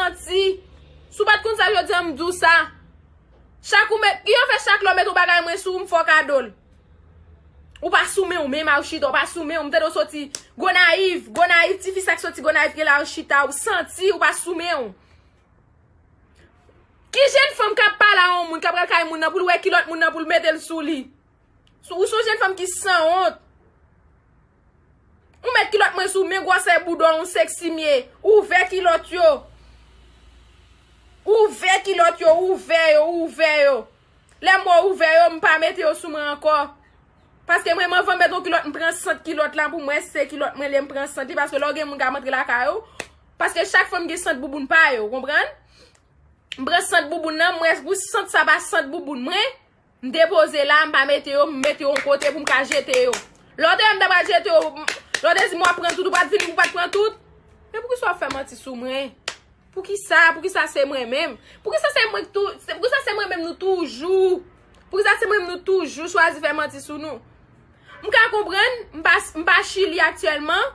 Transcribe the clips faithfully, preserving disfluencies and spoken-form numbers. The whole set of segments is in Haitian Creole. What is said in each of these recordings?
manti. Si w pa t konn sa jodi a, m di w sa. Chak ou met, yo fè chak lè w met yon bagay mwen sou ou, m fè w kado l. Ou pa sou men w menm, a w chita, ou pa sou men w. M tande w soti Gonayiv, Gonayiv, tifi sa k soti Gonayiv ki la, a w chita, ou santi, ou pa sou men w. Ki jèn fanm k ap pale a yon moun, k ap pral kay moun nan, pou l wè kilòt moun nan, pou l mete l sou li? Ou se yon jèn fanm ki sanwont. Ou met kilòt mwen sou men, gwosè bouda w, yon seksi m ye. Ouvè kilòt yo. Ouvè kilòt yo, ouvè yo, ouvè yo. Lè m wè w ouvè yo, m pa mete yo sou mwen ankò. Paske mwen, m anvan m met yon kilòt, m pran sant kilòt la pou m wè si se kilòt mwen li ye, m pran sant li. Paske lè w gen moun k ap antre lakay ou, paske chak fanm gen sant bouboun pa yo, konprann? M pran sant bouboun nan, m wè pou sant sa pa sant bouboun mwen, m depoze la, m pa mete yo, m mete yo yon kote pou m ka jete yo. Lè w te wè m ta pral jete yo, m, lè w te di m w ap pran tout, ou pa t vini pou w pa t pran tout. Men poukisa w ap fè manti sou mwen? Poukisa? Poukisa se mwen menm? Poukisa se mwen k tou, se, poukisa se mwen menm nou toujou? Poukisa se mwen menm nou toujou chwazi fè manti sou nou? M ka konprann, m pa, m pa Chili aktyèlman.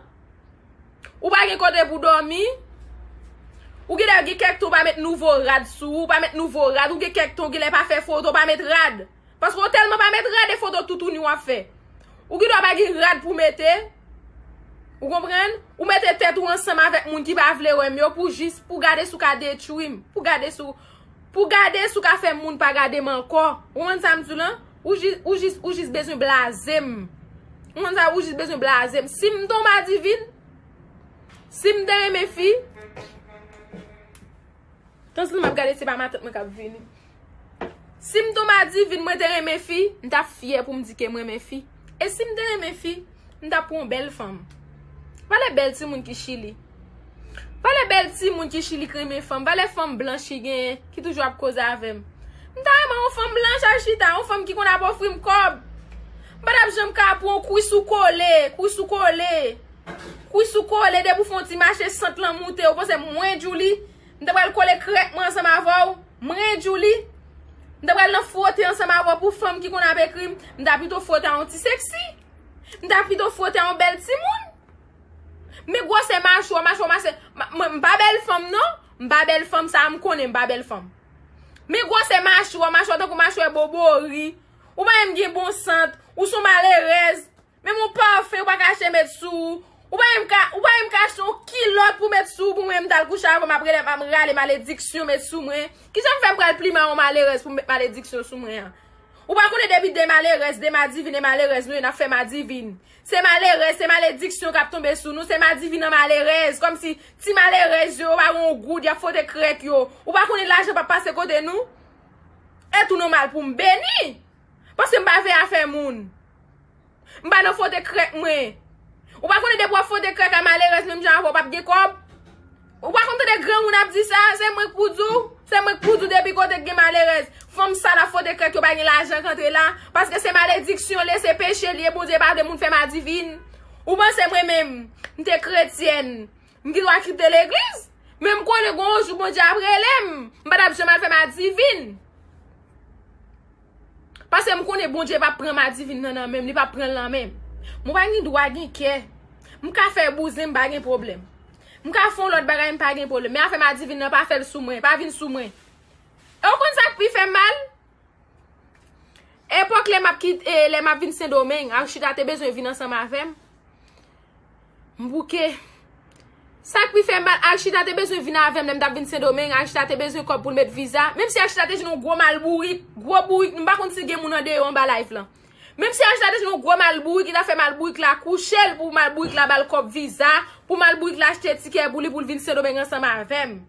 Ou pa gen kote pou dòmi. Ou genlè gen kèk tan ou pa met nouvo rad sou ou, ou pa met nouvo rad, ou gen kèk tan ou genlè pa fè foto, ou pa met rad. Paske ou tèlman pa met rad, e foto toutouni w ap fè. Ou genlè pa gen rad pou mete. Ou konprann? Ou mete tèt ou ansanm avèk moun ki pa vle wè m yo pou jis, pou gade si w ka detwi m, pou gade si w, pou gade si w ka fè moun pa gade m ankò. Ou konprann sa m di w lan? Ou jis, ou jis, ou jis bezwen blaze m. Ou konprann sa? Ou jis bezwen blaze m. Si m te yon madivin, si m te renmen fi, tanzantan m ap gade se pa matant mwen k ap vini. Si m te yon madivin, mwen te renmen fi, m t ap fyè pou m di ke m renmen fi. E si m te renmen fi, m t ap pran yon bèl fanm. Valè bèl timoun ki Chili. Valè bèl timoun ki Chili k renmen fanm. Valè fanm blanch ki genyen, ki toujou ap koze avè m. M ta renmen yon fanm blanch al chita, yon fanm ki konn ap ofri m kòb. M pa t ap janm ka pran yon kwis ou kole, kwis ou kole. Kwis ou kole, depi w fè yon ti mache, sant lan moute, ou panse mwen, Djouly, m ta pral kole krèk mwen ansanm avè w? Mwen, Djouly, m ta pral nan fwote ansanm avè w pou fanm ki konn ap ekri m? M ta pito fwote a yon ti seksi. M ta pito fwote a yon bèl timoun. Men gwosè machwa, machwa, machwa, ma-, mwen, m pa bèl fanm, non. M pa bèl fanm, sa a m konnen, m pa bèl fanm. Men gwosè machwa, machwa tankou machwè bobori. Ou pa menm gen bon sant, ou se yon malerèz. Menm yon pafen ou pa ka achte met sou ou. Ou pa menm ka, ou pa menm ka achte yon kilòt pou met sou ou, pou mwen m t al kouche avè w, m ap rele, m ap rale malediksyon met sou mwen. Kijan m fè m pral plimen yon malerèz pou m met malediksyon sou mwen an? Ou pa konnen depi de malerèz, de madivin e malerèz nou ye, n ap fè madivin. Se malerèz, se malediksyon k ap tonbe sou nou, se madivin an malerèz. Kòmsi ti malerèz yo, yo pa gen yon goud, y ap fwote krèk yo. Ou pa konnen lajan p ap pase kote nou? E tou nòmal pou m beni. Paske m pa veye afè moun. M pa nan fwote krèk mwen. Ou pa konnen depi w ap fwote krèk a malerèz menm jan avè w p ap gen kòb? Ou pa konn tande granmoun ap di sa? Se mwen k pou di w. Se mwen k pou di w depi kote k gen malerèz. Fanm sal ap fwote krèk yo pa gen lajan k antre la. Paske se malediksyon li ye, se peche li ye, Bondye pa vle moun fè madivin. Ou panse mwen menm, m te kretyèn, m gen dwa kite legliz? Men m konnen gon yon jou Bondye ap rele m. M pa t ap janm al fè madivin. Paske m konnen Bondye p ap pran madivin nan nan men m, li p ap pran l nan men m. Mwen pa gen dwa gen kè. M ka fè bouzen, m pa gen pwoblèm. M ka fè yon lòt bagay, m pa gen pwoblèm. Men afè madivin nan, pa fè l sou mwen, pa vin sou mwen. E w konn sa k pi fè m mal? Epòk lè m ap kit-, e, lè m ap vin Sendomeng, Archita te bezwen vin ansanm avè m. M bouke. Sa k pi fè m mal, Archita te bezwen vin avè m lè m t ap vin Sendomeng. Archita te bezwen kòb pou l met viza. Menm si Archita te jwenn yon gwo mal bourik, gwo bourik, m pa konn si gen moun andeyò anba live lan. Menm si Archita te jwenn yon gwo mal bourik, li ta fè mal bourik la kouche l pou mal bourik la ba l kòb viza, pou mal bourik la achte tikè pou li pou l vin Sendomeng ansanm avè m.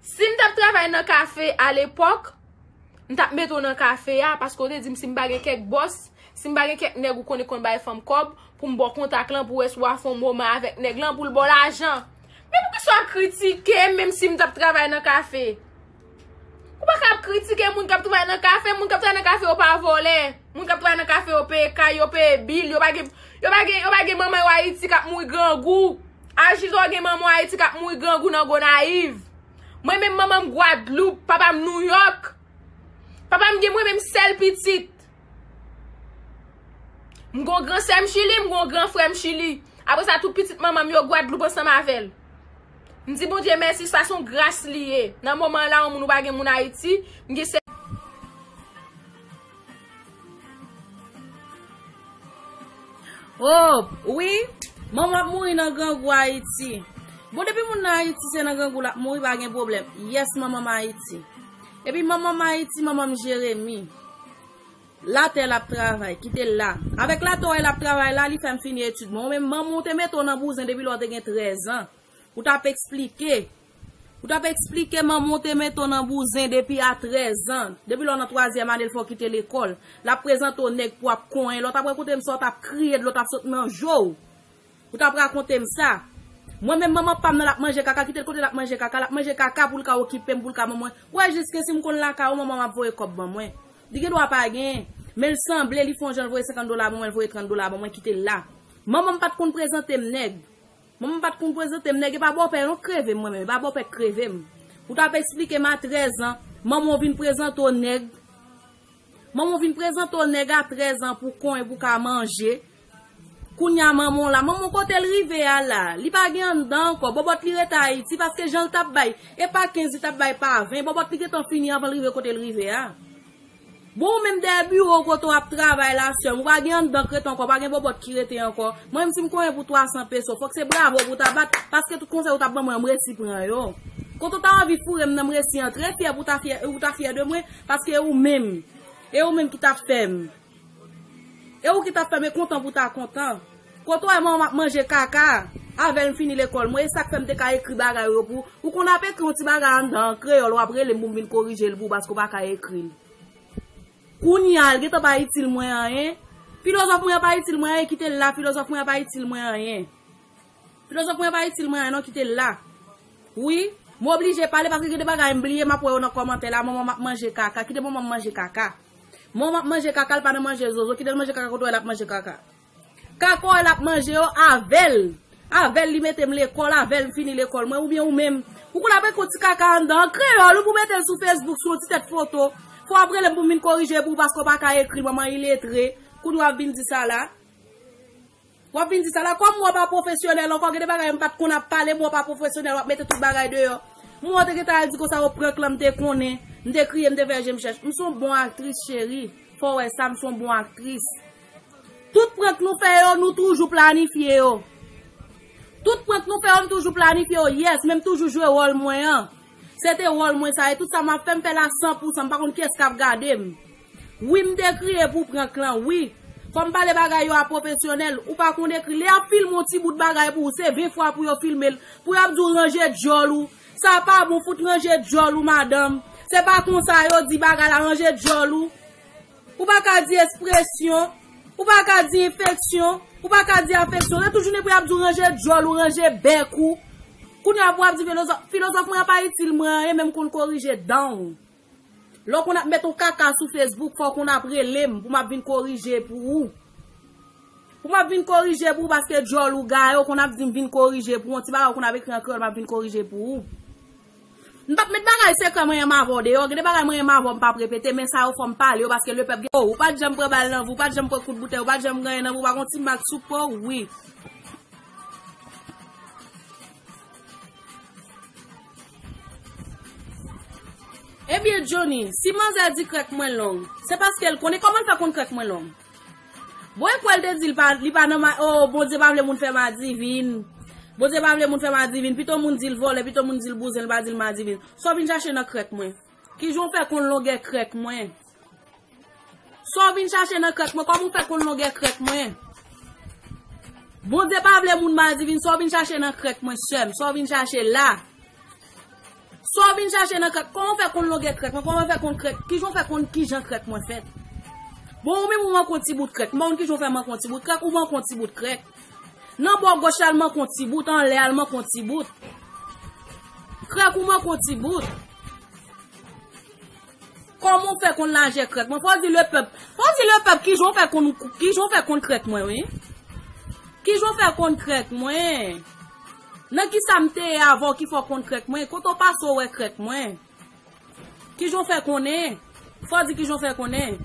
Si m t ap travay nan kafe alepòk, m t ap mete w nan kafe a, paske w te di m si m pa gen kèk bòs, si m pa gen kèk nèg ou konnen konn bay fanm kòb, pou m ba w kontak lan, pou w wè si w a fè yon moman avèk nèg lan, pou l ba w lajan. Men poukisa w ap kritike m, menm si m t ap travay nan kafe? Ou pa ka ap kritike moun k ap travay nan kafe, moun k ap travay nan kafe yo pa vòlè. Moun k ap travay nan kafe yo peye kay, yo peye bil, yo pa gen, yo pa gen, yo pa gen manman yo Ayiti k ap mouri grangou. Ajizo gen manman w Ayiti k ap mouri grangou nan Gonayiv. Mwen menm manman m Gwadloup, papa m Nouyòk. Papa m gen mwen menm sèl pitit. M gon gran sè m Chili, m gon gran frè m Chili. Apre sa, tout pitit manman m yo Gwadloup ansanm avè l. M di Bondye mèsi, sa se yon gras li ye. Nan moman la, yon moun ou pa gen moun Ayiti, m gen se Oh, wi, manman ap mouri nan grangou Ayiti. Bon, depi moun nan Ayiti se nan grangou l ap mouri, pa gen pwoblèm. Yes, manman m Ayiti. Epi manman m Ayiti, manman m Jeremi. Latè l ap travay, kite l la. Avèk latè w wè l ap travay la, li fè m fini etid mwen. Ou menm, manman w te mete w nan bouzen depi lè w te gen trèz an. Ou t ap eksplike. Ou t ap eksplike manman w te mete w nan bouzen depi a trèz an. Depi lè w nan twazyèm ane, l fè w kite lekòl. L ap prezante w nèg pou w ap konyen. Lè w t ap rakonte m sa, w t ap kriye, dlo t ap sot nan je w. Ou t ap rakonte m sa. Mwen menm, manman pa m nan, l ap manje kaka, kite l kote l ap manje kaka, l ap manje kaka pou l ka okipe m, pou l ka ban mwen. Ou wè jis ke si m konn lakay ou, manman m ap voye kòb ban mwen. Li gen dwa pa genyen, men l sanble, li fè yon jan l voye senkant dola ban mwen, l voye trant dola ban mwen, kite l la. Manman m pa t konn prezante m nèg. Manman m pa t konn prezante m nèg, e pa bòpè non k kreve m mwen menm, e pa bòpè k kreve m. Ou t ap eksplike m a trèz an, manman w vin prezante w nèg. Manman w vin prezante w nèg a trèz an pou konyen pou ka manje. Kounye a manman w la, manman w kote l rive a la, li pa gen anndan ankò, bòbòt li rete Ayiti paske jan l t ap bay, e pa kenz li t ap bay pa ven, bòbòt li gentan fini anvan l rive kote l rive a. Bon, ou menm dèyè biwo w kote w ap travay la, sè m, ou pa gen anndan k rete ankò, pa gen bòbòt ki rete ankò. Mwen menm, si m konyen pou twa san peso, fòk se bravo pou w ta bat, paske tout konsèy ou t ap ban mwen an, m resi pran yo. Kote w ta anvi foure m nan, m resi antre, fyè pou w ta fyè, ou ta fyè de mwen, paske e ou menm. E ou menm ki t ap fè m. E ou ki t ap fè m, e kontan pou w ta kontan. Kote w wè manman m ap manje kaka, avè l m fini lekòl mwen, e sa k fè m te ka ekri bagay yo pou ou. Ou konn ap ekri yon ti bagay anndan an kreyòl, w ap rele m pou m vin korije l pou ou, paske w pa ka ekri l. Kounye a, l gentan pa itil mwen anyen. Filozòf mwen an pa itil mwen anyen, kite l la, filozòf mwen an pa itil mwen anyen. Filozòf mwen an pa itil mwen anyen non, kite l la. Wi, m oblije pale paske gen de bagay m bliye, m ap wè yo nan kòmantè la, manman m ap manje kaka, kite manman m manje kaka. Manman m ap manje kaka, l pa nan manje zozo, kite l manje kaka kote w wè l ap manje kaka. Kaka w wè l ap manje yo, avè l. Avè l li mete m lekòl, avè l m fini lekòl mwen, oubyen ou menm. Ou konn ap ekri yon ti kaka anndan, an kreyòl, ou pou mete l sou Facebook, sou yon ti tèt foto. Fò w ap rele m pou m vin korije pou ou paske w pa ka ekri, manman iletre. Kounye w ap vin di sa la. W ap vin di sa la, kòm w pa pwofesyonèl ankò, gen de bagay m pa t konn ap pale, m wè w pa pwofesyonèl, w ap mete tout bagay deyò. M wè w te gentan al di konsa, o prank lan m te konnen, m te kriye, m te fè je m chèch. M se yon bon aktris, cheri. Fò w wè sa, m se yon bon aktris. Tout prank nou fè yo, nou toujou planifye yo. Tout prank nou fè yo, nou toujou planifye yo, yes, men m toujou jwe wòl mwen an. Se te wòl mwen sa, e tout sa m ap fè, m fè l a san pou san, m pa konn kiyès k ap gade m. Wi, m te kriye pou prank lan, wi. Fò m pale bagay yo a pwofesyonèl, ou pa konn ekri. Lè y ap filme yon ti bout bagay pou ou, se ven fwa pou yo filme l, pou y ap di w ranje djòl ou. Sa pa bon, fout ranje djòl ou, madanm. Se pa konsa yo di bagay la, ranje djòl ou. Ou pa ka di ekspresyon, ou pa ka di enfeksyon, ou pa ka di afeksyon. Se tout jounen pou y ap di w ranje djòl ou, ranje bèk ou. Kounye a pou w ap di filozòf, filozòf mwen an pa itil mwen anyen, men m konn korije dan w. Lè w konn ap met yon kaka sou Facebook, fò w konn ap rele m pou m ap vin korije pou ou. Pou m ap vin korije pou ou paske djòl ou gaye, w konn ap di m vin korije pou ou, yon ti bagay w konn ap ekri an kreyòl, m ap vin korije pou ou. M p ap met bagay sekrè mwen menm avè w deyò. Gen de bagay mwen menm avè w m p ap repete, men sa yo fò m pale yo paske lepèp gen. Oh, ou pa t janm pran bal nan vi w, ou pa t janm pran kout boutèy, ou pa t janm gen anyen nan vi w, pa gon ti mak sou po w, wi. Ebyen, Johnny, si manzè di krèk mwen long, se paske l konnen kòman l fè konn krèk mwen long. Bon, e kwè l te di l pa, li pa nan ma, oh, Bondye pa vle moun fè madivin. Bondye pa vle moun fè madivin. Pito moun di l vòlè, pito moun di l bouzen, l pa di l madivin. Sa w vin chache nan krèk mwen? Kijan w fè konn longè krèk mwen? Sa w vin chache nan krèk mwen? Kòman w fè konn longè krèk mwen? Bondye pa vle moun madivin. Sa w vin chache nan krèk mwen, sè m? Sa w vin chache la? Sa w vin chache nan krèk? Kòman w fè konn longè krèk mwen? Kòman w fè konn krèk? Kijan w fè konn kijan krèk mwen fèt? Bon, ou menm ou manke yon ti bout krèk. M pa konn kijan w fè manke yon ti bout krèk, ou manke yon ti bout krèk. Nan bò gòch la, l manke yon ti bout, anlè a, l manke yon ti bout. Krèk ou manke yon ti bout. Kòman w fè konn lajè krèk mwen? Fò w di lepèp. Fò w di lepèp kijan w fè konn, kijan w fè konn krèk mwen, wi. Kijan w fè konn krèk mwen? Nan kisa m te ye avè w ki fè w konn krèk mwen? Kote w pase w wè krèk mwen? Kijan w fè konnen? Fò w di kijan w fè konnen.